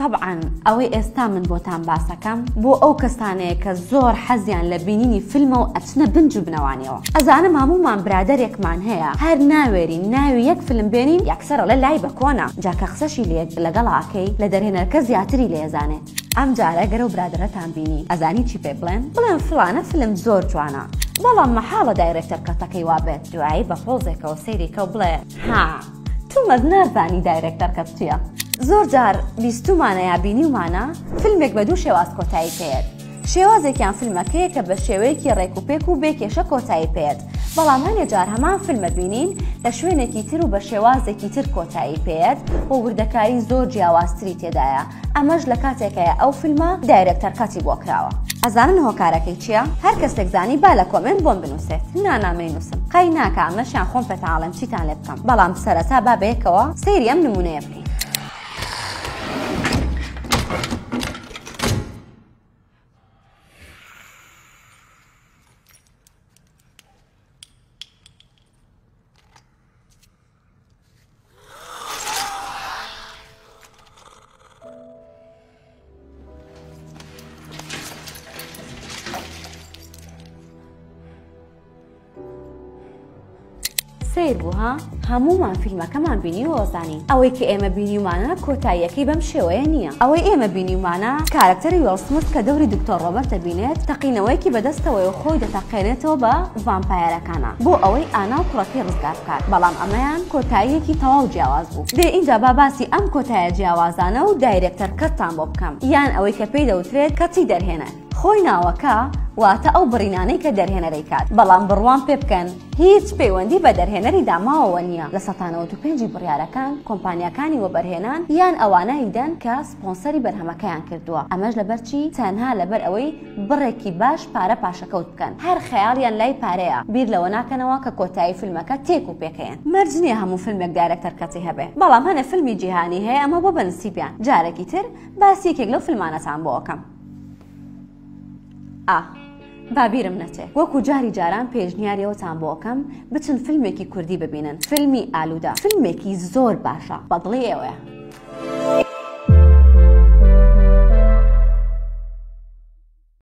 تەبعەن ئەوەی ئێستا من بۆتان باسەکەم بۆ ئەو کەسانەیە کە زۆر حەزیان لە بینینی فیلمە و ئەچنە بنج و بنەوانیەوە. ئەزانم هەموومان برادەرێکمان هەیە هەر ناوێرین ناوی یەک فیلم بێنین یەکسەر ئەڵێ لای بە کۆنە جا کە قسەشی لێ لەگەڵا ئەکەی لە دەرهێنەرکە زیاتری لێ ئەزانێت. ئەمجارە گەر ئەو برادەرەتان بینی ئەزانی چی پێ بڵێن؟ بڵێن فڵانە فیلم زۆر جوانە بەڵام مەحاڵە director cut ەکەی وابێت دوایی بە پۆزێکەوە سەیری کە و بڵێ ها تو مەز نازانی director cut چیە؟ زۆر جار بیستومانە یا بینیومانە فیلمێک بە دوو شێواز کۆتایی پێیەت شێوازێکیان فیلمەکەیە کە بە شێوەیەکی ڕێک و پێک و بێ کێشە کۆتایی پێیەت بەڵام هەنێ جار هەمان فیلمە بینین لە شوێنێکی تر و بە شێوازێکی تر کۆتایی پێیەت و وردەکاری زۆر جیاوازتری تێدایە ئەمەش لە کاتێکایە ئەو فیلمە director cut ی بۆ کراوە. ئەزانن هۆکارەکەی چیە؟ هەر کەسێک زانی با لە comment بۆم بنوسێت. نا نا مەینوسن قەی ناکا ئەمەشیان خۆم پێتان ئەڵێم چیتان لێ بکەم بەڵام سەرەتا با بەیەکەوە سەیری ئەم نمونەیە بکەین. سەیر بوو ها هەموومان فیلمەکەمان بینیوە زانین ئەوەی کە ئێمە بینیومانە کۆتاییەکەی بەم شێوەیە نییە ئەوەی ئێمە بینیومانە کارەکتەری وێڵ سمس کە دەوری دکتۆر ڕۆبەرت دەبینێت تەقینەوەیەکی بەدەستەوەی و خۆی دەتەقێنێتەوە بە ڤامپایەرەکانە بۆ ئەوەی ئانا و کوڕەکەی ڕزگار بکات بەڵام ئەمەیان کۆتاییەکی تەواو جیاواز بوو دێ ئینجا با باسی ئەم کۆتایە جیاوازانە و director cut تان بۆ بکەم یان ئەوەی کە پێی دەوترێت cut ی دەرهێنەر خۆی ناوەکە واتە ئەو بڕینانەی کە دەرهێنەر ئەیکات بەڵام بڕوام پێ بکەن هیچ پەیوەندی بە دەرهێنەری داماوەوە نییە 95% ی بڕیارەکان کۆمپانیاکانی وەبەرهێنان یان ئەوانە ئەیدەن کە سپۆنسەری بەرهەمەکەیان کردووە ئەمەش لەبەر چی تەنها لەبەر ئەوەی بڕێکی باش پارە پاشەکەوت بکەن هەر خەیاڵیان لای پارەیە بیر لەوە ناکەنەوە کە کۆتایی فیلمەکە تێک و پێکەیەن مەرج نییە هەموو فیلمێک director cut ی هەبێ بەڵام هەنێ فیلمی جیهانی هەیە ئەمە بۆ بەنسیبیان جارێکی تر باسی یەکێک لەو فیلمانەتان بۆ ئەکەم ئا با بیرم نەچێ وەکو جاری جاران پێشنیاری ئەوتان بۆ ئەکەم بچن فیلمێکی کوردی ببینن فیلمی ئالوودە فیلمێکی زۆر باشە بەدڵی ئێوەیە.